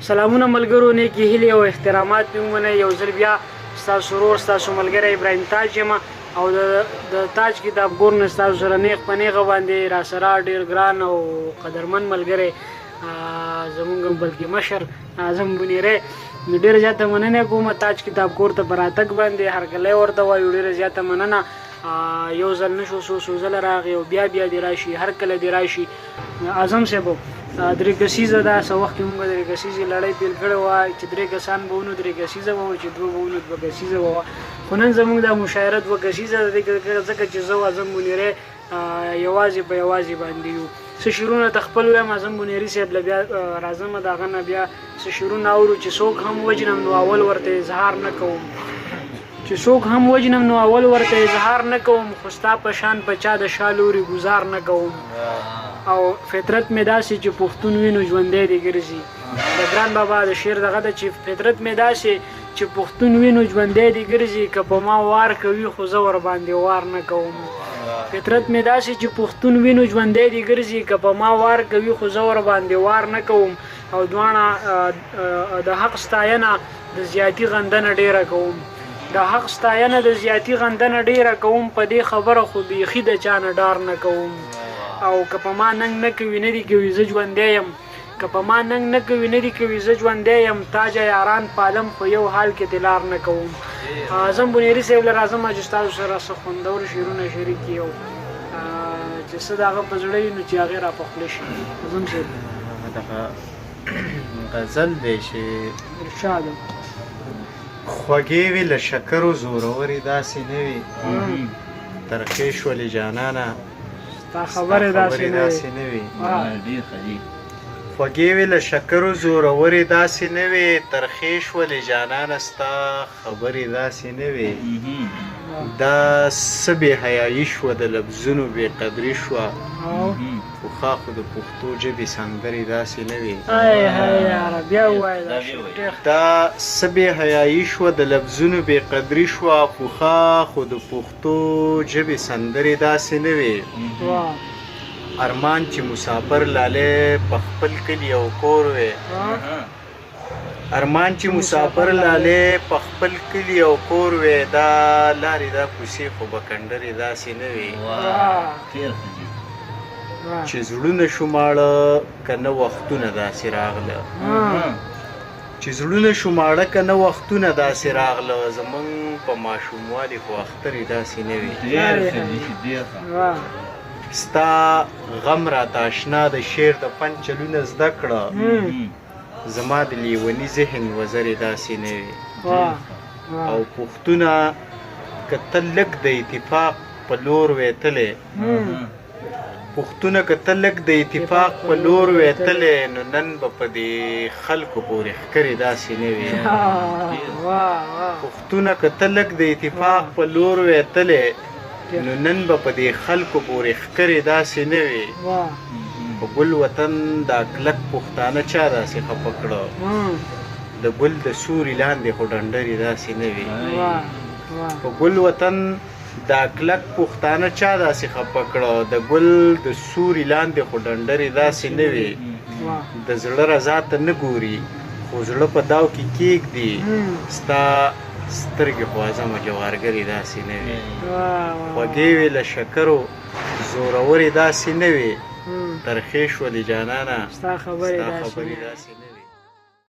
سلامونه ملګرو، نیکې هیلې او احترامات مې ومنئ. یو ځل بیا ستاسو ورور، ستاسو ملګری ابراهیم تاج یم او د تاج کتاب کور نه ستاسو سره نیغ په نیغه باندې راسره ډېر ګران او قدرمن ملګری، زمونږ بلکې مشر اعظم بونیری. نو ډېره زیاته مننه کوم تاج کتاب کور ته په راتګ باندې، هرکلی ورته وایو. ډېره زیاته مننه. یو ځل نه شو، څو څو ځله راغی او بیا بیا دې راشي، هر کله دې راشي. اعظم صاحب، درې کسیزه ده. څه وخت کې موږ درې کسیزې لړۍ پیل کړې وه چې درې کسان به وو نو درې کسیزه به وه، چې دوه به وو نو دوه کسیزه به وه، خو نن زموږ دا مشاعره دوه کسیزه ده، ځکه چې زه او اعظم بونیری یوازې په یوازې باندې یو. څه شعرونه ته خپل وایم، اعظم بونیری صاحب له بیا راځم، د هغه نه بیا څه شعرونه اورو. چې څوک هم وژنم نو اول ورته اظهار نه کوم، چې څوک هم وژنم نو اول ورته اظهار نه کوم، خو ستا په شان په چا د شا لوري ګزار نه کوم. او فطرت مې داسې چې پښتون وینو ژوندی دې ګرځي، د ګران بابا د شعر دغه ده چې فطرت مې داسې چې پښتون وینو ژوندی دې ګرځي، که په ما وار کوي خو زه ورباندې وار نه کوم. فطرت مې داسې چې پښتون وینو ژوندی دې ګرځي، که په ما وار کوي خو زه ورباندې وار نه کوم. او دواړه د حق ستاینه د زیاتی غندنه ډیره کوم، د حق ستاینه د زیاتی غندنه ډیره کوم، په دې خبره خو بیخي د چا نه ډار نه کوم. او که په ما ننګ نه کوي نه دي کوي زه ژوندی یم، که په ما ننګ نه کوي نه دي کوي زه ژوندی یم، تاجه یاران پالم خو یو حال کې دلار نه کوم. اعظم بونیري صاحب له راځم چې تاسو سره څه خوندور شعرونه شریک کړي او چې څه د هغه په زړه وي نو چې هغې را په خوله شي. اعظم صاحب. دغه غزل دی چې ارشاد. خوږې وي له شکرو زورورې داسې نه وي، ترخې شولې جانانه ستا خبرې داسې نه وي. خوږې وي له شکرو زورورې داسې نه وي، ترخې شولې جانانه ستا خبرې داسې نه وي. دا څه بې حیایي شوه، د لفظونو بې قدري شوه، پخوا خو د پښتو ژبې سندرې داسې نه وې. دا څه بې حیایي شوه، د لفظونو بې قدري شوه، پخوا خو د پښتو ژبې سندرې داسې نه وې. ارمان چې مسافر لالی په خپل کلي او کور وې، ارمان چې مسافر لالی په خپل کلي او کور وې، دا لارې دا کوڅې خو به کنډرې داسې نه وې. چې زړونه شو ماړه که نه وختونه داسې راغله، چې زړونه شو ماړه که نه وختونه داسې راغله، زمونږ په ماشوموالي خو اخترې داسې نه وې. ستا غم راته اشنا د شعر د فن چلونه زده کړه، زما د لیوني ذهن وزرې داسې نه وې. او پښتونه که ته لږ د اتفاق په لور وې تللی، پښتونه که ته لږ د اتفاق په لور وې تللی، نو نن به په دې خلکو پورې ښکرې داسې نه وې. پښتونه که ته لږ د اتفاق په لور وې تللی، نو نن به په دې خلکو پورې ښکرې داسې نه وې. په ګل وطن دا کلک پښتانه چا داسې خفه کړه، د ګل د سوري لاندې خو ډنډرې داسې نه وې. په ګل وطن دا کلک پښتانه چا داسې خفه کړه، د ګل د سوري لاندې خو ډنډرې داسې نه وې. د زړه رضا ته نه ګوري خو زړه په داو کې کېږدي، ستا سترګې خو اعظمه جوارګرې داسې نه وې. خوږې وې له شکرو زورورې داسې نه وې، ترخې شولې جانانه ستا خبرې داسې.